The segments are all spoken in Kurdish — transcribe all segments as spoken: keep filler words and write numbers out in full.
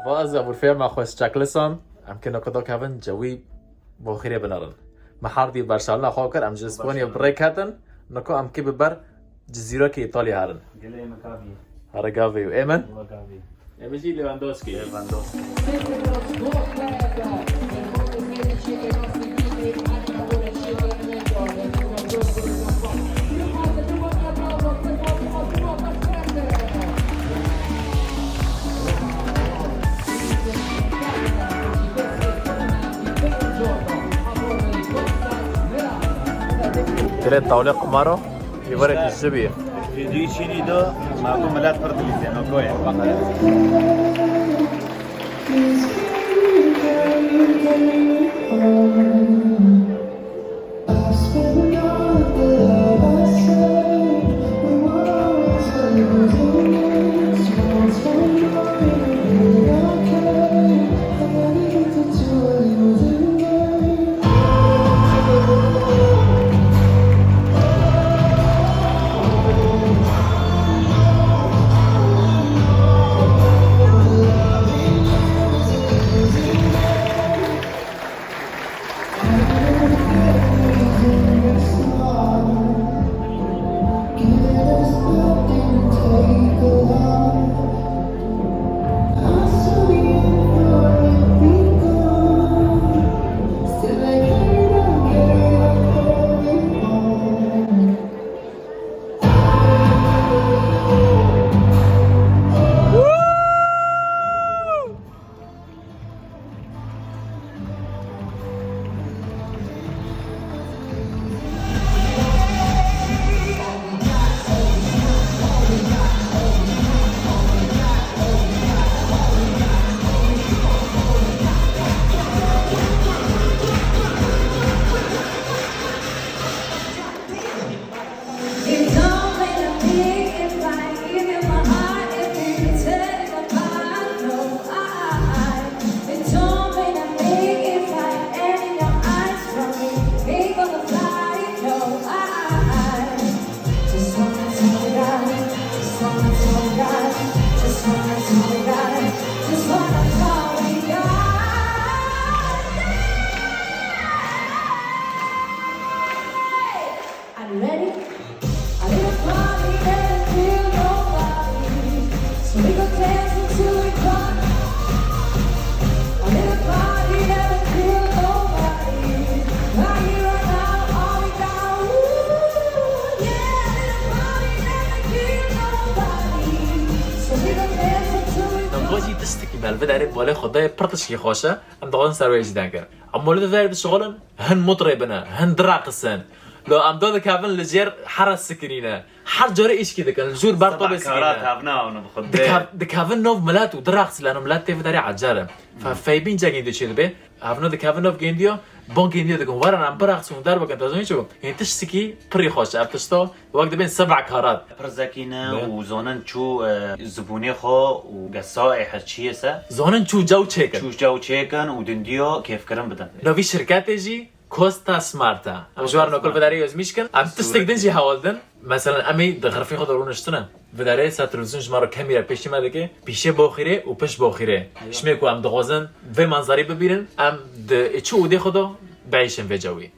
Wa ez Ebûlfêma xwe çeklisan, em kê noko do kevin cewî boxîrê binerin. Me herdî berşalina xwe kir, em ji Spanya bi rê ketin, noko em kê bi ber cizîrokê Îtalya herin. Gelê me gavî. Here gavê û ê min? Wa gavî. Ê min jî Lewandowski. Lewandowski. Gelê tawlê qumaro, îvarê dişibî. Vîdyoyê çînî do, ma ku milet pir dilîzê, no goye. Are you ready? A little party never kill nobody. So we go dancing till we drop. A little party never kill nobody. Right here, right now, all we got. Ooh, yeah, a little party never kill nobody. So we go dancing till we drop. Navajî tiştekî me li vê derê balê xwe dayê pir tiştekî xweş e. Em dixwazin ser wê jî denkin. Em li vê derê dişixulin, hin mutrê bine, hin diraqisin. Lo em do dikevin li jêr here sikinîne. Her carê îşkî dikin, li jûr ber tobê sikinîne. Dikev-, dikevin nov milet û diraqsin, lano milet tê vê derê ecel e. Fe-, feybîn cegîn de çê dibe. Evno dikevin nov gêndiyo, bon gêndiyo dikin. Werin em biraqsin û derbikin, te zanî çi? Hên tiştekî pirî xweş e. Ev tişto wek dibên seb'a karat. Pir zekî ne û zonin çû, e, zibûnê xwe û gesaê her çiyê se. Zonin çû cew çêkin. Çû cew çêkin û dindiyo kêfkirin bidin. Navî şirketê jî Costa Smart e. Em ji wer nokul vê derê yozmîş kin. Em tiştek din jî hewl din. Meselen, em ê di xirfê xwe de rûniştine. Vê derê ser televîzyon ji me re kamera pêşî me dike. Pîşê boxîrê û pişt boxîrê. Eywa. Ji me ku em dixwazin vê manzarî bibînin, em di çi odê xwe de biêşin vê cewî.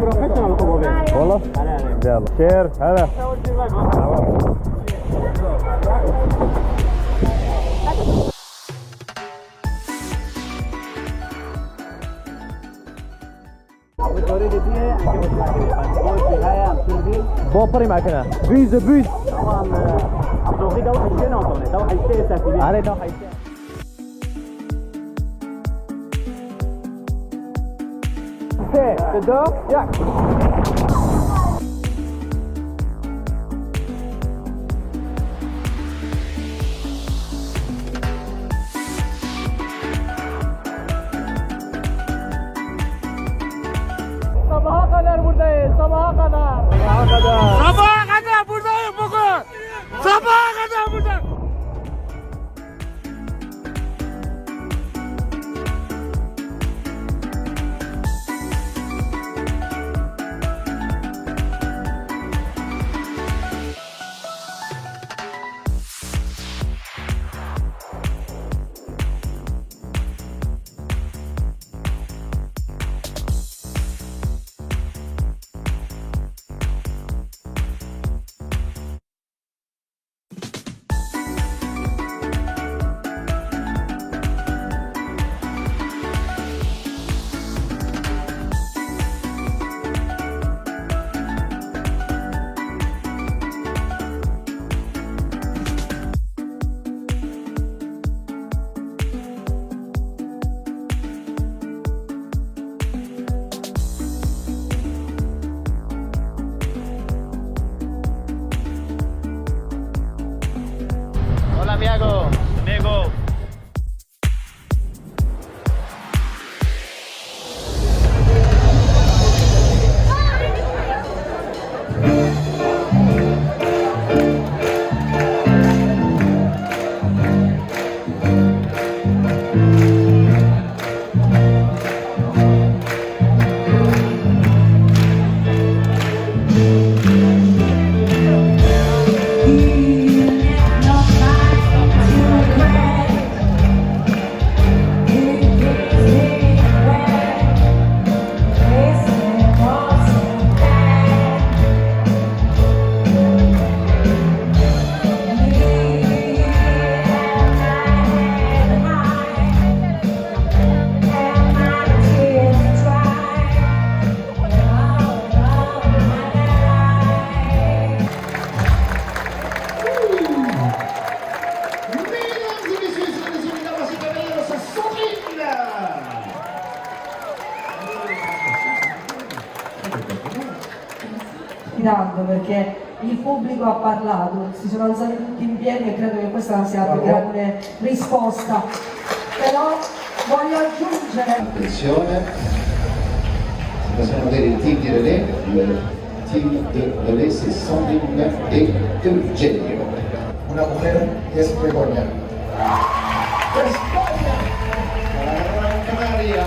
Professional xwe bavê. Wala? Hele, hele. Yalla. Şer, hele. Tamam. Bo pirî makine. Bûz, bûz. Aujourd'hui, Dawh Hişê nantone, Dawh Hişê sefîlî. Are Dawh Hişê. Sê, du, yek. Sabaha kadar buradayız, sabaha kadar. Sabaha kadar. Sabaha kadar buradayız bugün. Sabaha kadar burada. Hola, amigo. Amigo. Mesdames et messieurs, sur les ondes d'Abbas et Caballero, c'est Sandrine. Grande, perché il pubblico ha parlato, si sono alzati tutti in piedi e credo che questa sia la più grande risposta. Però voglio aggiungere. Attenzione, possiamo avere il team di relais? Team de relais, c'est Sandrine et Eugenio. Una mujer de España. De España. Gran Canaria.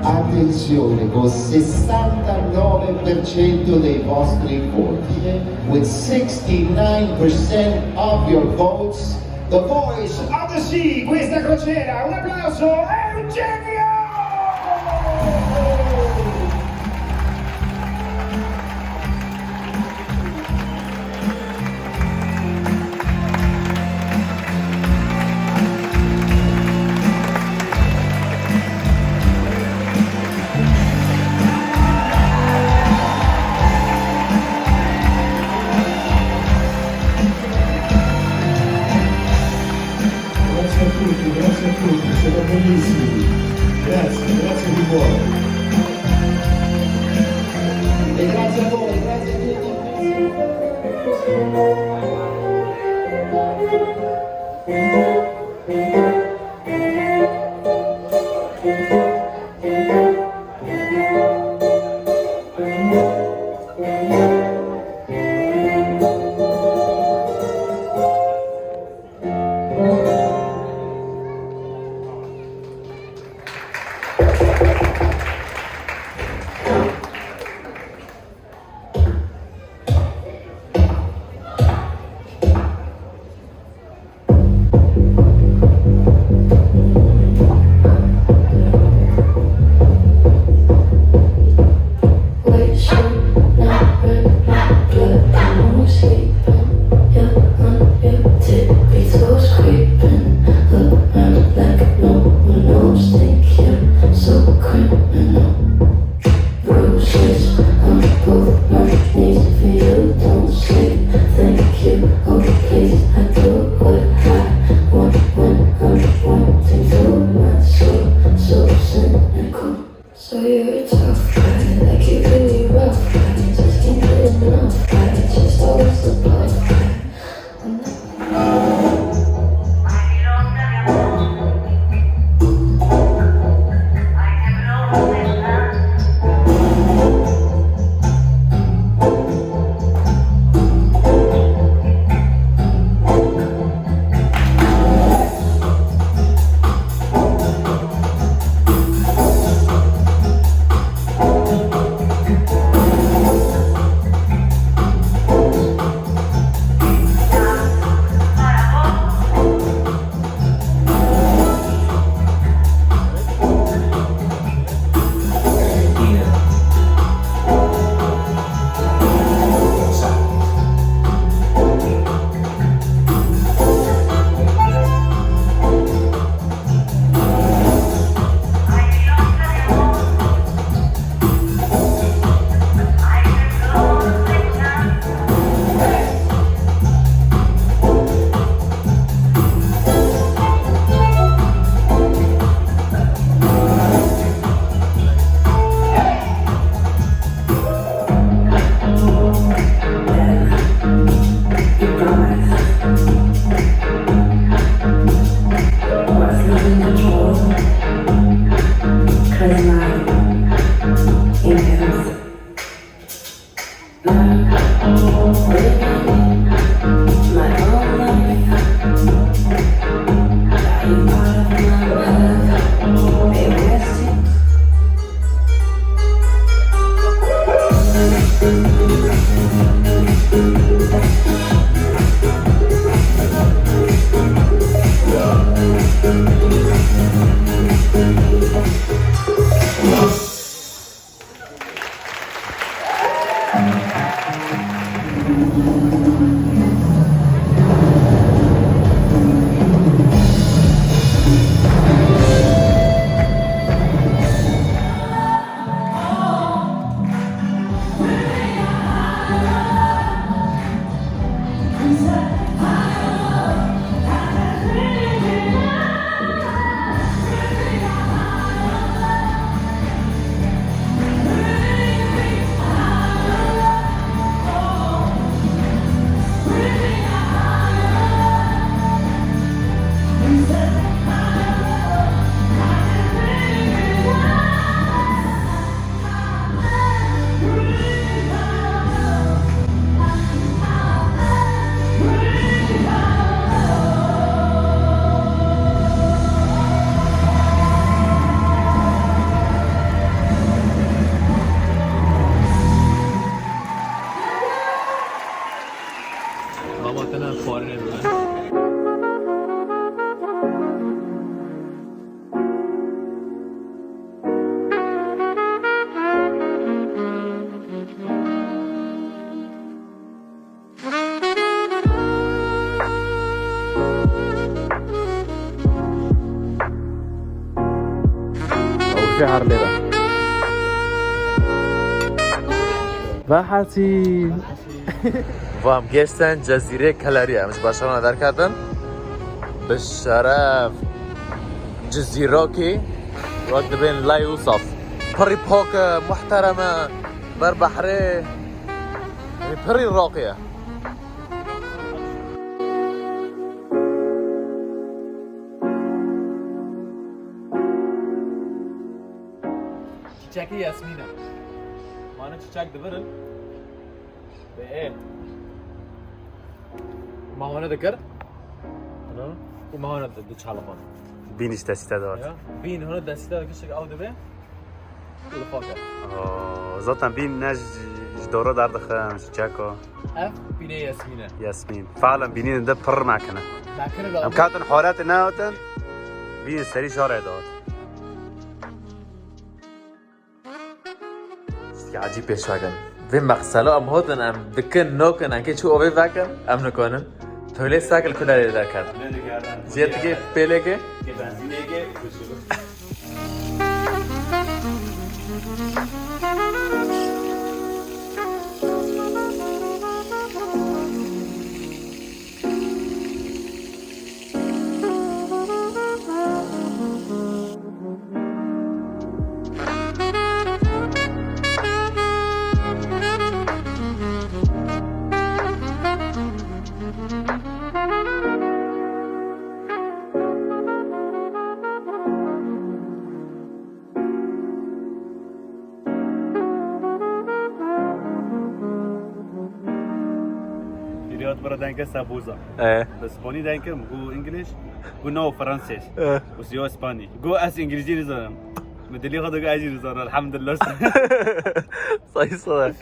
Attenzione, con sessantanove per cento dei vostri voti, with sixty-nine percent of your votes, The Voice of the Sea, questa crociera, un applauso a Eugenio! Grazie a tutti, grazie a tutti, è stato bellissimo. Grazie, grazie di cuore. E grazie a voi, grazie a tutti. Baba te ne xwarinê bide. Ew şehir lê de. Ve hasî. Vam geşten Cezîrê Keleriye. Em ji Barcelona derketin. Bi şeref Cizîrokî wek dibên lay û saf. Pirî pak e, muhterem e, ber behrê. Ê, pirî roqî ye. Çiçekê yasmîn e. Mane çiçek dibirin. Be ê. Ma hone dikir. Ana. Û ma hone di, di çalixan. Bîn işte site de hat. Ya. Bîn hone de site de kişik ew dibe. Û li xwe kir. Oo, zaten bîn ne ji, ji doro derdixin, ji çeko. Ev bînê Yasmîne. Yasmîn. Falen bînî de pir nakine. Nakine de. Em katin horete nehatin. Bîn serî şarê de hat. Ştî ecîb pêş vekin. Vê mexselo em hotin, em dikin, nokin, em kê çû ovê vekin, em nikonin. Tolê sekil kulerê derket. Jê tikê pêlêkê. Hîriyat bira denke sabuza. E. Bi Spanî denkim, gu English, gu no Francis. E. Gu siyo Spani. Gu ez Îngilîzî nizanim. Min dilî xwe digo ez jî nizanim, elhamdulillah. Sayısal.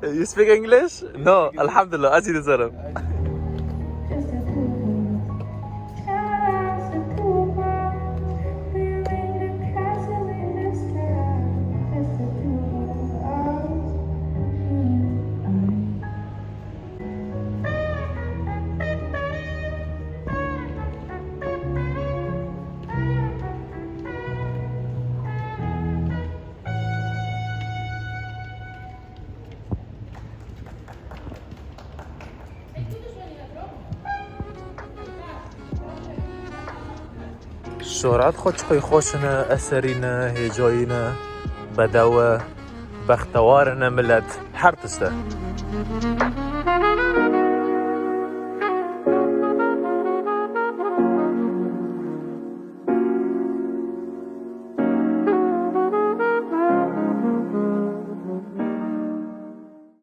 You speak English? No, elhamdulillah, ez jî nizanim. Şohrat xwe çi xweş e, eserî ne, hêcayî ne, bedew e, bextewar e ne milet, her tişt e.